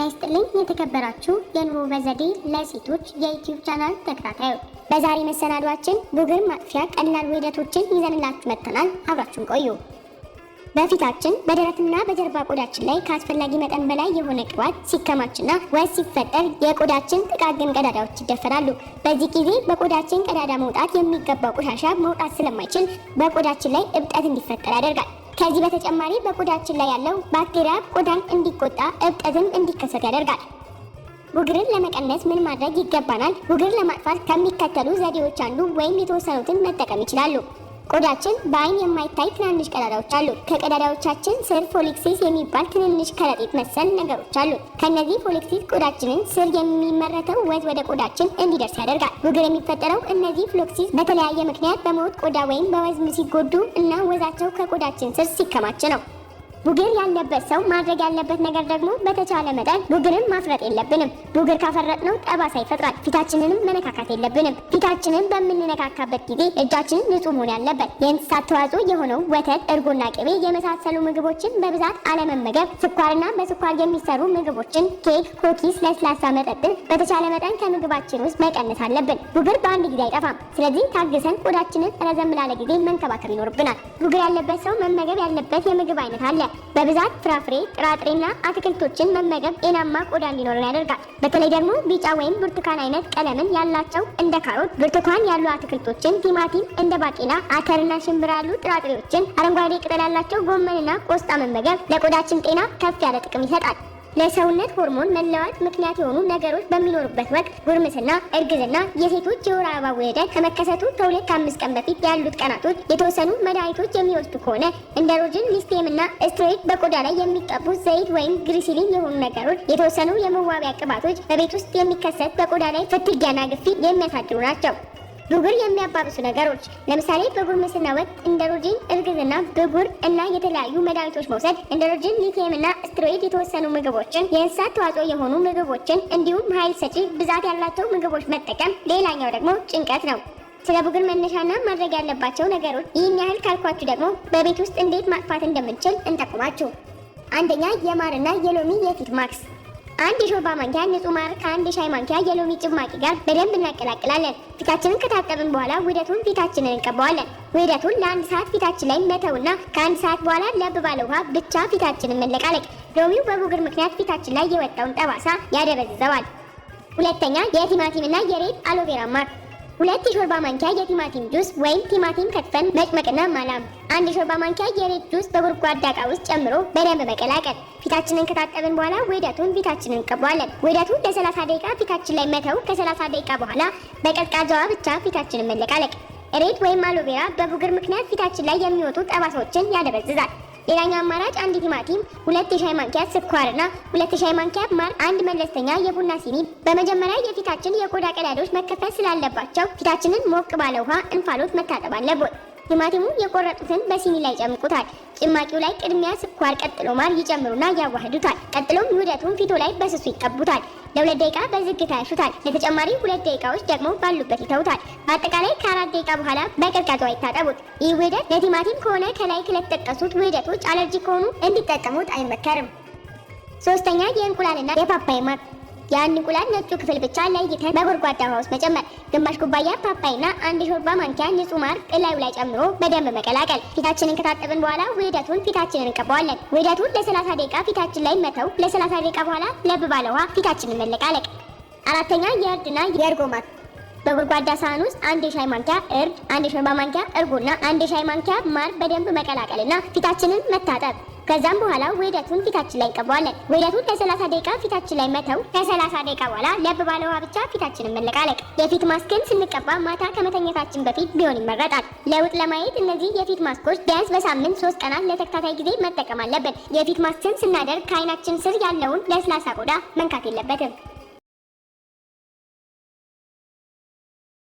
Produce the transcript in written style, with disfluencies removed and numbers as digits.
ይስጥልኝ የተከበራችሁ የኑሮ በዘዴ ለሴቶች የዩቲዩብ ቻናል ተከታታዮች፣ በዛሬ መሰናዷችን ብጉር ማጥፊያ ቀላል ውህደቶችን ይዘንላችሁ መጥተናል። አብራችሁን ቆዩ። በፊታችን፣ በደረትና በጀርባ ቆዳችን ላይ ከአስፈላጊ መጠን በላይ የሆነ ቅባት ሲከማችና ወዝ ሲፈጠር የቆዳችን ጥቃቅን ቀዳዳዎች ይደፈናሉ። በዚህ ጊዜ በቆዳችን ቀዳዳ መውጣት የሚገባው ቆሻሻ መውጣት ስለማይችል በቆዳችን ላይ እብጠት እንዲፈጠር ያደርጋል። ከዚህ በተጨማሪ በቆዳችን ላይ ያለው ባክቴሪያ ቆዳን እንዲቆጣ፣ እብጠትም እንዲከሰት ያደርጋል። ቡግርን ለመቀነስ ምን ማድረግ ይገባናል? ቡግር ለማጥፋት ከሚከተሉ ዘዴዎች አንዱ ወይም የተወሰኑትን መጠቀም ይችላሉ። ቆዳችን በአይን የማይታይ ትናንሽ ቀዳዳዎች አሉ። ከቀዳዳዎቻችን ስር follicles የሚባል ትንንሽ ከረጢት መሰል ነገሮች አሉ። ከነዚህ follicles ቆዳችንን ስር የሚመረተው ወዝ ወደ ቆዳችን እንዲደርስ ያደርጋል። ቡግር የሚፈጠረው እነዚህ follicles በተለያየ ምክንያት በሞት ቆዳ ወይም በወዝ ሲጎዱ እና ወዛቸው ከቆዳችን ስር ሲከማች ነው። ቡግር ያለበት ሰው ማድረግ ያለበት ነገር ደግሞ በተቻለ መጠን ቡግርን ማፍረጥ የለብንም። ቡግር ካፈረጥነው ጠባሳ ይፈጥራል። ፊታችንንም መነካካት የለብንም። ፊታችንን በምንነካካበት ጊዜ እጃችንን ንጹህ መሆን ያለበት። የእንስሳት ተዋጽኦ የሆነው ወተት፣ እርጎና ቅቤ የመሳሰሉ ምግቦችን በብዛት አለመመገብ፣ ስኳርና በስኳር የሚሰሩ ምግቦችን፣ ኬክ፣ cookies፣ ለስላሳ መጠጥን በተቻለ መጠን ከምግባችን ውስጥ መቀነስ አለብን። ቡግር በአንድ ጊዜ አይጠፋም። ስለዚህ ታግሰን ቆዳችንን ረዘም ላለ ጊዜ መንከባከብ ይኖርብናል። ቡግር ያለበት ሰው መመገብ ያለበት የምግብ አይነት አለ። በብዛት ፍራፍሬ፣ ጥራጥሬና አትክልቶችን መመገብ ጤናማ ቆዳ እንዲኖረን ያደርጋል። በተለይ ደግሞ ቢጫ ወይም ብርቱካን አይነት ቀለምን ያላቸው እንደ ካሮት፣ ብርቱካን ያሉ አትክልቶችን፣ ቲማቲም፣ እንደ ባቄላ፣ አተርና ሽምብራ ያሉ ጥራጥሬዎችን፣ አረንጓዴ ቅጠል ያላቸው ጎመንና ቆስጣ መመገብ ለቆዳችን ጤና ከፍ ያለ ጥቅም ይሰጣል። ለሰውነት ሆርሞን መለዋወጥ ምክንያት የሆኑ ነገሮች በሚኖሩበት ወቅት ጉርምስና፣ እርግዝና፣ የሴቶች የወር አበባ ውህደት ከመከሰቱ ከ2 ከ5 ቀን በፊት ያሉት ቀናቶች፣ የተወሰኑ መድኃኒቶች የሚወስዱ ከሆነ እንደ ሮጅን፣ ሊስቴም እና ስትሮይድ፣ በቆዳ ላይ የሚቀቡ ዘይት ወይም ግሪሲሊን የሆኑ ነገሮች፣ የተወሰኑ የመዋቢያ ቅባቶች በቤት ውስጥ የሚከሰት በቆዳ ላይ ፍትጊያና ግፊት የሚያሳድሩ ናቸው። ብጉር የሚያባብሱ ነገሮች ለምሳሌ በጉርምስና ወቅት እንደ ሮጂን፣ እርግዝና፣ ብጉር እና የተለያዩ መድኃኒቶች መውሰድ፣ እንደ ሮጂን፣ ሊቲየም እና ስትሮይድ፣ የተወሰኑ ምግቦችን፣ የእንስሳት ተዋጽኦ የሆኑ ምግቦችን እንዲሁም ኃይል ሰጪ ብዛት ያላቸው ምግቦች መጠቀም። ሌላኛው ደግሞ ጭንቀት ነው። ስለ ብጉር መነሻና ማድረግ ያለባቸው ነገሮች ይህን ያህል ካልኳችሁ ደግሞ በቤት ውስጥ እንዴት ማጥፋት እንደምንችል እንጠቁማችሁ። አንደኛ፣ የማርና የሎሚ የፊት ማስክ። አንድ የሾርባ ማንኪያ ንጹህ ማር ከአንድ የሻይ ማንኪያ የሎሚ ጭማቂ ጋር በደንብ እናቀላቅላለን። ፊታችንን ከታጠብን በኋላ ውህደቱን ፊታችንን እንቀባዋለን። ውህደቱን ለአንድ ሰዓት ፊታችን ላይ መተውና ከአንድ ሰዓት በኋላ ለብ ባለ ውሃ ብቻ ፊታችንን መለቃለቅ። ሎሚው በብጉር ምክንያት ፊታችን ላይ የወጣውን ጠባሳ ያደበዝዘዋል። ሁለተኛ፣ የቲማቲምና የሬት aloe vera mask። 2 የሾርባ ማንኪያ የቲማቲም ጁስ ወይም ቲማቲም ከትፈን መጭመቅና ማላም፣ አንድ የሾርባ ማንኪያ የሬት ጁስ በጎድጓዳ ዕቃ ውስጥ ጨምሮ በደንብ መቀላቀል። ፊታችንን ከታጠብን በኋላ ውህደቱን ፊታችንን እንቀባዋለን። ውህደቱን ለ30 ደቂቃ ፊታችን ላይ መተው፣ ከ30 ደቂቃ በኋላ በቀዝቃዛ ውሃ ብቻ ፊታችንን መለቃለቅ። ሬት ወይም aloe vera በብጉር ምክንያት ፊታችን ላይ የሚወጡ ጠባሳዎችን ያደበዝዛል። ሌላኛው አማራጭ አንድ ቲማቲም፣ 2 የሻይ ማንኪያ ስኳርና 2 የሻይ ማንኪያ ማር፣ አንድ መለስተኛ የቡና ሲኒ። በመጀመሪያ የፊታችን የቆዳ ቀዳዳዎች መከፈት ስላለባቸው ፊታችንን ሞቅ ባለ ውሃ እንፋሎት መታጠብ አለብን። ቲማቲሙ የቆረጡትን በሲኒ ላይ ጨምቁታል። ጭማቂው ላይ ቅድሚያ ስኳር፣ ቀጥሎ ማር ይጨምሩና ያዋህዱታል። ቀጥሎም ውህደቱን ፊቶ ላይ በስሱ ይቀቡታል። ለ2 ደቂቃ በዝግታ ያሹታል። ለተጨማሪ 2 ደቂቃዎች ደግሞ ባሉበት ይተውታል። በአጠቃላይ ከ4 ደቂቃ በኋላ በቀዝቃዛ ውሃ ይታጠቡት። ይህ ውህደት ለቲማቲም ከሆነ ከላይ ለተጠቀሱት ውህደቶች አለርጂ ከሆኑ እንዲጠቀሙት አይመከርም። ሶስተኛ፣ የእንቁላልና የፓፓይ ማስክ። የአንድ እንቁላል ነጩ ክፍል ብቻ ለይተን በጎድጓዳ ውሃ ውስጥ መጨመር። ግማሽ ኩባያ ፓፓይና አንድ የሾርባ ማንኪያ ንጹህ ማር እላዩ ላይ ጨምሮ በደንብ መቀላቀል። ፊታችንን ከታጠብን በኋላ ውህደቱን ፊታችንን እንቀባዋለን። ውህደቱን ለ30 ደቂቃ ፊታችን ላይ መተው፣ ለ30 ደቂቃ በኋላ ለብ ባለ ውሃ ፊታችንን መለቃለቅ። አራተኛ፣ የእርድና የእርጎ ማስክ። በጎድጓዳ ሳህን ውስጥ አንድ የሻይ ማንኪያ እርድ፣ አንድ የሾርባ ማንኪያ እርጎና አንድ የሻይ ማንኪያ ማር በደንብ መቀላቀልና ፊታችንን መታጠብ። ከዛም በኋላ ውህደቱን ፊታችን ላይ እንቀባዋለን። ውህደቱን ለ30 ደቂቃ ፊታችን ላይ መተው፣ ከ30 ደቂቃ በኋላ ለብ ባለ ውሃ ብቻ ፊታችንን መለቃለቅ። የፊት ማስክን ስንቀባ ማታ ከመተኛታችን በፊት ቢሆን ይመረጣል። ለውጥ ለማየት እነዚህ የፊት ማስኮች ቢያንስ በሳምንት 3 ቀናት ለተከታታይ ጊዜ መጠቀም አለብን። የፊት ማስክን ስናደርግ ከአይናችን ስር ያለውን ለስላሳ ቆዳ መንካት የለበትም።